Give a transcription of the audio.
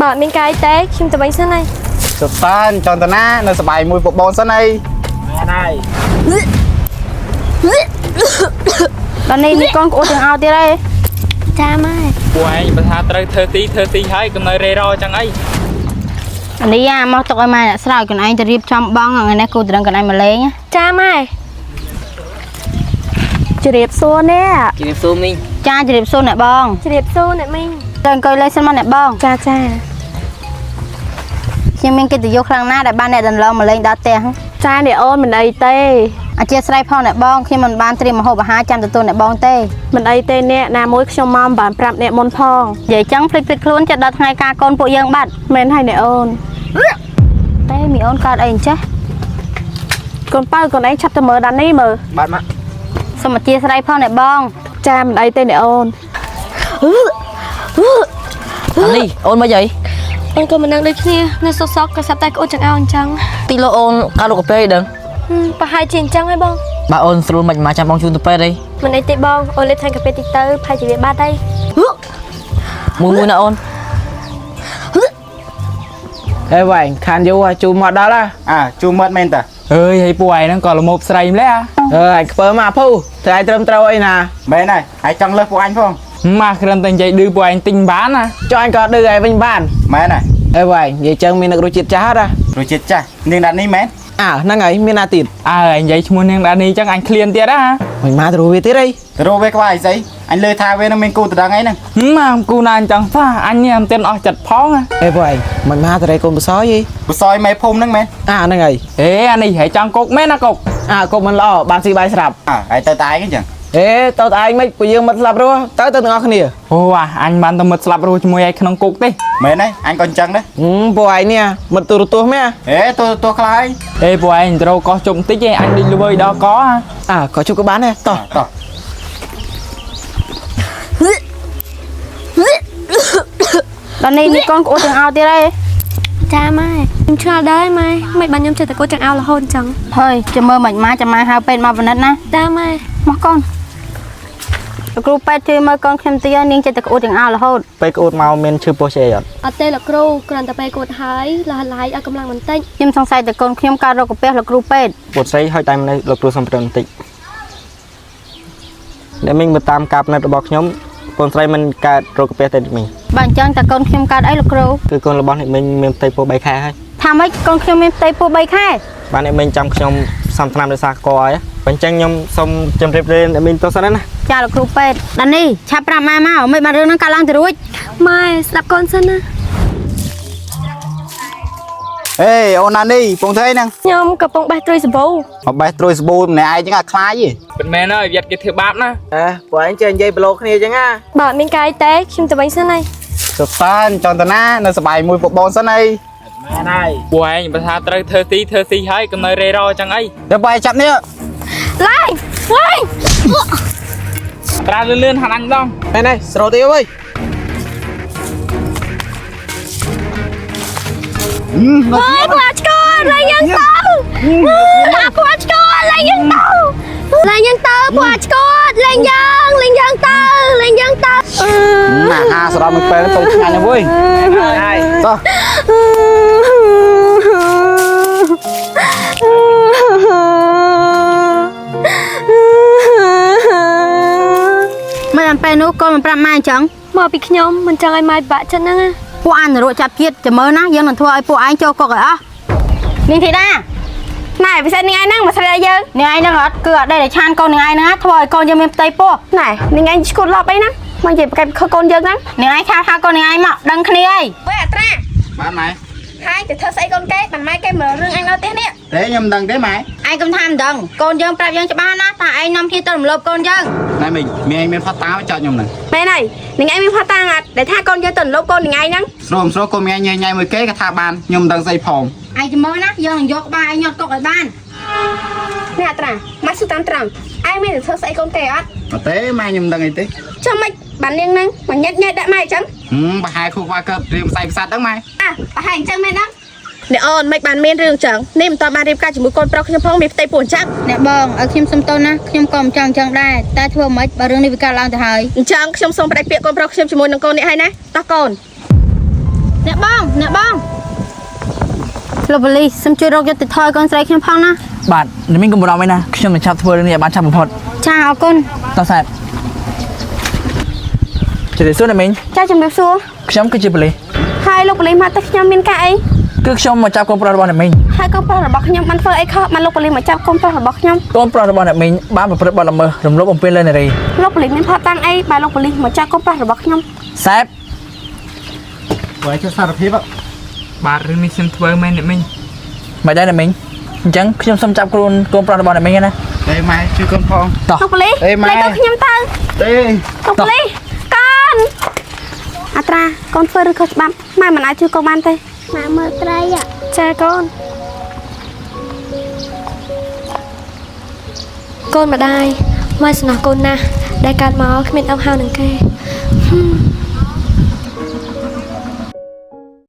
បើអត់មានកាយទេខ្ញុំទៅវិញសិនហើយ សុតានចន្ទនានៅសបាយមួយពបងសិនអី មែនហើយ ដល់នេះមានកូនក្អួតទាំងអោទៀតហើយ ចាម៉ែ ពួកឯងបើថាត្រូវធ្វើទីធ្វើទីហើយកុំនៅរេរចឹងអី អានេះអាមកទុកឲ្យម៉ែអ្នកស្រោចខ្លួនឯងទៅរៀបចំបងថ្ងៃនេះគូត្រឹងខ្លួនឯងមកលេង ចាម៉ែជម្រាបសួរអ្នក ជំរាបសួរមីង ចាជម្រាបសួរអ្នកបង ជម្រាបសួរអ្នកមីង ទៅអង្គុយលេងសិនមកអ្នកបង ចាចា ខ្ញុំមានកិត្តិយសខ្លាំងណាស់ដែលបានអ្នកដន្លងមកលេងដល់ផ្ទះ ចាអ្នកអូនមិនអីទេ អធិស្ឋានផងអ្នកបងខ្ញុំមិនបានត្រៀមម្ហូបអាហារចាំទទួលអ្នកបងទេ មិនអីទេអ្នកណាមួយខ្ញុំមកមិនបានប្រាប់អ្នកមុនផង និយាយចឹងភ្លេចភ្លេចខ្លួនចិត្តដល់ថ្ងៃការកូនពួកយើងបាត់ មែនហើយអ្នកអូន តែមីអូនកើតអីអញ្ចេះ កូនបើកូនឯងឆាប់ទៅមើលដាននេះមើល បាទម៉ាក់ សូមអធិស្ឋានផងអ្នកបង ចាមិនអីទេអ្នកអូន អានេះអូនមកយាយ អូនក៏មិនដឹងដូចគ្នានៅសុកសុកក៏សាប់តែក្អួតចង្អោអញ្ចឹង ទីលោកអូនកើតលោកកាពេដឹង ហឹមប្រហែលជាអញ្ចឹងហើយបង បើអូនស្រួលមិនមកចាំបងជូនទៅពេទ្យអី មិនអីទេបងអូនលេបថែមកាហ្វេតិចទៅប្រហែលជាវាបាត់ហើយ មួយមួយណាអូន អេវ៉ៃខានយូរហើយជូរមកដល់ហ่ะ អាជូមាត់មែនតា អើយហើយពួកឯងហ្នឹងក៏ល្មោបស្រីម្ល៉េះ អើយខ្ពើមកភូថ្ងៃត្រឹមត្រូវអីណា មែនហើយហើយចង់លើសពួកអញផង ម៉ាគ្រាន់តែនិយាយឌឺពួកឯងទិញបានណា ចុះអញក៏ឌឺឯងវិញបាន មែនហើយ អេវ៉ៃនិយាយចឹងមាននឹករសជាតិចាស់ហ៎ រសជាតិចាស់នាងដាននេះមែន អើហ្នឹងហើយមានណាទៀត អើឯងនិយាយឈ្មោះនាងដានីចឹងអញឃ្លានទៀតហ่า មិនមកទៅរស់វាទៀតអី ទៅរកវាក្បាលអីស្អីអញលើថាវានឹងមានគូតដឹងអីហ្នឹង ម៉ាគូណាអញ្ចឹងសោះអញនេះមិនទាន់អស់ចិត្តផង អេវ៉ៃមិនមកទៅរៃកូនបសយអី បសយមេភូមិហ្នឹងមែន អើហ្នឹងហើយ អេអានេះហើយចង់គុកមែនណាគុក អើកុំមិនល្អបានស៊ីបាយស្រាប់ អើហើយទៅតែឯងអញ្ចឹង អេតើតឯងមិនពួកយើងមិនស្លាប់រស់ទៅទៅទាំងអស់គ្នា អូអាអញបានតែមិត្តស្លាប់រស់ជាមួយឯងក្នុងគុកទេ មែនហើយអញក៏អញ្ចឹងដែរ ហឹមពួកឯងនេះមិនទូរទស្សន៍មែន អេទៅទៅខ្លាយ អេពួកឯងត្រូវកោះជុំបន្តិចឯងអញដូចល្វើយដល់កហ่า អើក៏ជប់ក៏បានដែរតោះ តោះ ដល់នេះមានកូនក្អួតទាំងអោទៀតហើយ ចាម៉ែខ្ញុំឆ្ងល់ដែរម៉ែមិនបានខ្ញុំចេះតែក្អួតចង្អោរហូតអញ្ចឹង ហើយចាំមើលមិនមកចាំមកហៅពេទ្យមកពិនិត្យណា ចាម៉ែ មកកូនលោកគ្រូពេទ្យជួយមើលកូនខ្ញុំតិចហើយនាងចិត្តតែក្អួតទាំងអោរហូត ពេលក្អួតមកមានឈឺពោះជាអីអត់ អត់ទេលោកគ្រូគ្រាន់តែពេលក្អួតហើយលះឡាយឲ្យកម្លាំងបន្តិច ខ្ញុំសង្ស័យតែកូនខ្ញុំកើតរោគកាពះលោកគ្រូពេទ្យ ពូស្រីហុចដៃម្នេះលោកគ្រូសុំព្រាបន្តិចអ្នកមីងមើលតាមការពិនិត្យរបស់ខ្ញុំកូនស្រីមិនកើតរោគកាពះទេអ្នកមីង បើអញ្ចឹងតើកូនខ្ញុំកើតអីលោកគ្រូ គឺកូនរបស់អ្នកមីងមានផ្ទៃពោះ3ខែហើយ ថាម៉េចកូនខ្ញុំមានផ្ទៃពោះ3ខែ បាទអ្នកមីងចាំខ្ញុំសំថ្នាំដោយសារកហើយបើអញ្ចឹងខ្ញុំសូមជម្រាបលាអ្នកមីងទោះសិនណា ចាលោកគ្រូពេទ្យដានីឆាប់ប្រាប់ម៉ែមកមិនបានរឿងហ្នឹងកើតឡើងទៅរួច ម៉ែស្ដាប់កូនសិនណា អេអូនណានេះពងធ្វើអីហ្នឹង ខ្ញុំកំពុងបេះត្រុយសាប៊ូ មកបេះត្រួយសាប៊ូម្នាក់ឯងចឹងអាខ្លាចទេ មិនមែនហើយវាត់គេធ្វើបាបណា អើពួកឯងចេះនិយាយប្រឡូកគ្នាចឹងណា បើអត់មានកាយទេខ្ញុំទៅវិញសិនហើយ សុតានចន្ទនានៅសបាយមួយពបងសិនអី មែនហើយ ពួកឯងបើថាត្រូវធ្វើទីធ្វើទីហើយកុំនៅរេរចឹងអី ទៅបាយចាប់នេះ ឡើងឡើង ត្រាលឿនៗហាន់អញម្ដង មែនហើយស្រូតទៀតអើយ អើយពួកអាចកូនឡើងយើងទៅអាពួកអាចកូនឡើងយើងទៅឡើងយើងទៅពួកអាចកូនឡើងយើងឡើងយើងទៅឡើងយើងទៅ ណាហាសដល់មួយពេលទៅឆ្ងាញ់ណាស់វើយ ហើយ តោះ មិនបានពេលនោះកូនមិនប្រាប់ម៉ែអញ្ចឹង មកពីខ្ញុំមិនចង់ឲ្យម៉ែពិបាកចិត្តហ្នឹងណា ពួកអនុរកចាប់ជាតិចាំមើលណាយើងនឹងធ្វើឲ្យពួកឯងចូលគុកឲ្យអស់នាងធីតា ណែពិសេសនាងឯងហ្នឹងមកស្រីឲ្យយើង នាងឯងហ្នឹងអត់គឺអត់ដែរតែឆានកូននាងឯងហ្នឹងណាធ្វើឲ្យកូនយើងមានផ្ទៃពោះ ណែនាងឯងឈួតលប់អីណាមកនិយាយប្រកែកខកូនយើងហ្នឹង នាងឯងឆាវហៅកូននាងឯងមកដឹងគ្នាអី វើអត្រា បានម៉ែ ហើយទៅធ្វើស្អីកូនគេបានម៉ែគេមើលរឿងអញនៅផ្ទះនេះ ទេខ្ញុំមិនដឹងទេម៉ែ ឯងកុំថាមិនដឹងកូនយើងប្រាប់យើងច្បាស់ណាស់ថាឯងនាំគ្នាទៅរំលោភកូនយើង ណែមីងមានឯងមានផាតាចោតខ្ញុំហ្នឹង មែនហើយនាងឯងមានផាតាងអត់ដែលថាកូនយើងទៅលប់កូននាងឯងហ្នឹង ស្រួលមិនស្រួលកុំញ៉ៃញ៉ៃញ៉ៃមួយគេក៏ថាបានខ្ញុំមិនដឹងស្អីផង ឯងចាំមើលណាយើងនឹងយកក្បាលឯងញាត់គុកឲ្យបាន នេះអត្រាម៉ែស៊ូតាមត្រង់ឯងមានទៅធ្វើស្អីកូនគេអត់ អត់ទេម៉ែខ្ញុំមិនដឹងអីទេ ចាំមិនបាននាងហ្នឹងមកញ៉ែតញ៉ែតដាក់ម៉ែអញ្ចឹង ហឹមប្រហែលខួរក្បាលកើតរៀមផ្សៃផ្សាត់ហ្នឹងម៉ែ អ่ะប្រហែលអញ្ចឹងមែនហ្នឹងអ្នកអូនមិនបានមានរឿងអញ្ចឹងនេះមិនតបានរៀបការជាមួយកូនប្រុសខ្ញុំផងមានផ្ទៃពោះអញ្ចឹង អ្នកបងឲ្យខ្ញុំសុំទោសណាខ្ញុំក៏មិនចង់អញ្ចឹងដែរតែធ្វើមិនបើរឿងនេះវាកើតឡើងទៅហើយ អញ្ចឹងខ្ញុំសូមផ្ដាច់ពាក្យកូនប្រុសខ្ញុំជាមួយនឹងកូននេះហើយណាតោះកូន អ្នកបងអ្នកបងលោកប៉ូលីសសូមជួយរកយុត្តិធម៌ឲ្យកូនស្រីខ្ញុំផងណា បាទអ្នកមីងកុំបារម្ភអីណាខ្ញុំនឹងឆាប់ធ្វើរឿងនេះឲ្យបានឆាប់បំផុត ចាអរគុណ តោះសែបជម្រាបសួរអ្នកមីង ចាជំរាបសួរ ខ្ញុំគឺជាប៉ូលីស ហើយលោកប៉ូលីសមកទៅខ្ញុំមានការអី គឺខ្ញុំមកចាប់កូនប្រុសរបស់អ្នកមីង ហើយកូនប្រុសរបស់ខ្ញុំបានធ្វើអីខុសបានលោកប៉ូលីសមកចាប់កូនប្រុសរបស់ខ្ញុំ កូនប្រុសរបស់អ្នកមីងបានប្រព្រឹត្តបទល្មើសរំលោភបំពានលើនារី លោកប៉ូលីសមានផាត់តាំងអីបានលោកប៉ូលីសមកចាប់កូនប្រុសរបស់ខ្ញុំ សែប បើចេះសារភាព បាទរឿងនេះខ្ញុំធ្វើមែនអ្នកមីង មិនដែរអ្នកមីងអញ្ចឹងខ្ញុំសូមចាប់ខ្លួនកូនប្រុសរបស់អ្នកមីងណា ទេម៉ែជួយកូនផង តោះ លោកប៉ូលីស អេម៉ែ លែងកូនខ្ញុំទៅ ទេ លោកប៉ូលីសកូនអត្រាកូនធ្វើរឿងខុសច្បាប់ម៉ែមិនអាចជួយកូនបានទេ ម៉ាមើលត្រីចាកូន កូនម្ដាយម៉ែសំណោះកូនណាស់ដែលកើតមកគ្មានអ៊ំហៅនឹងគេហឹម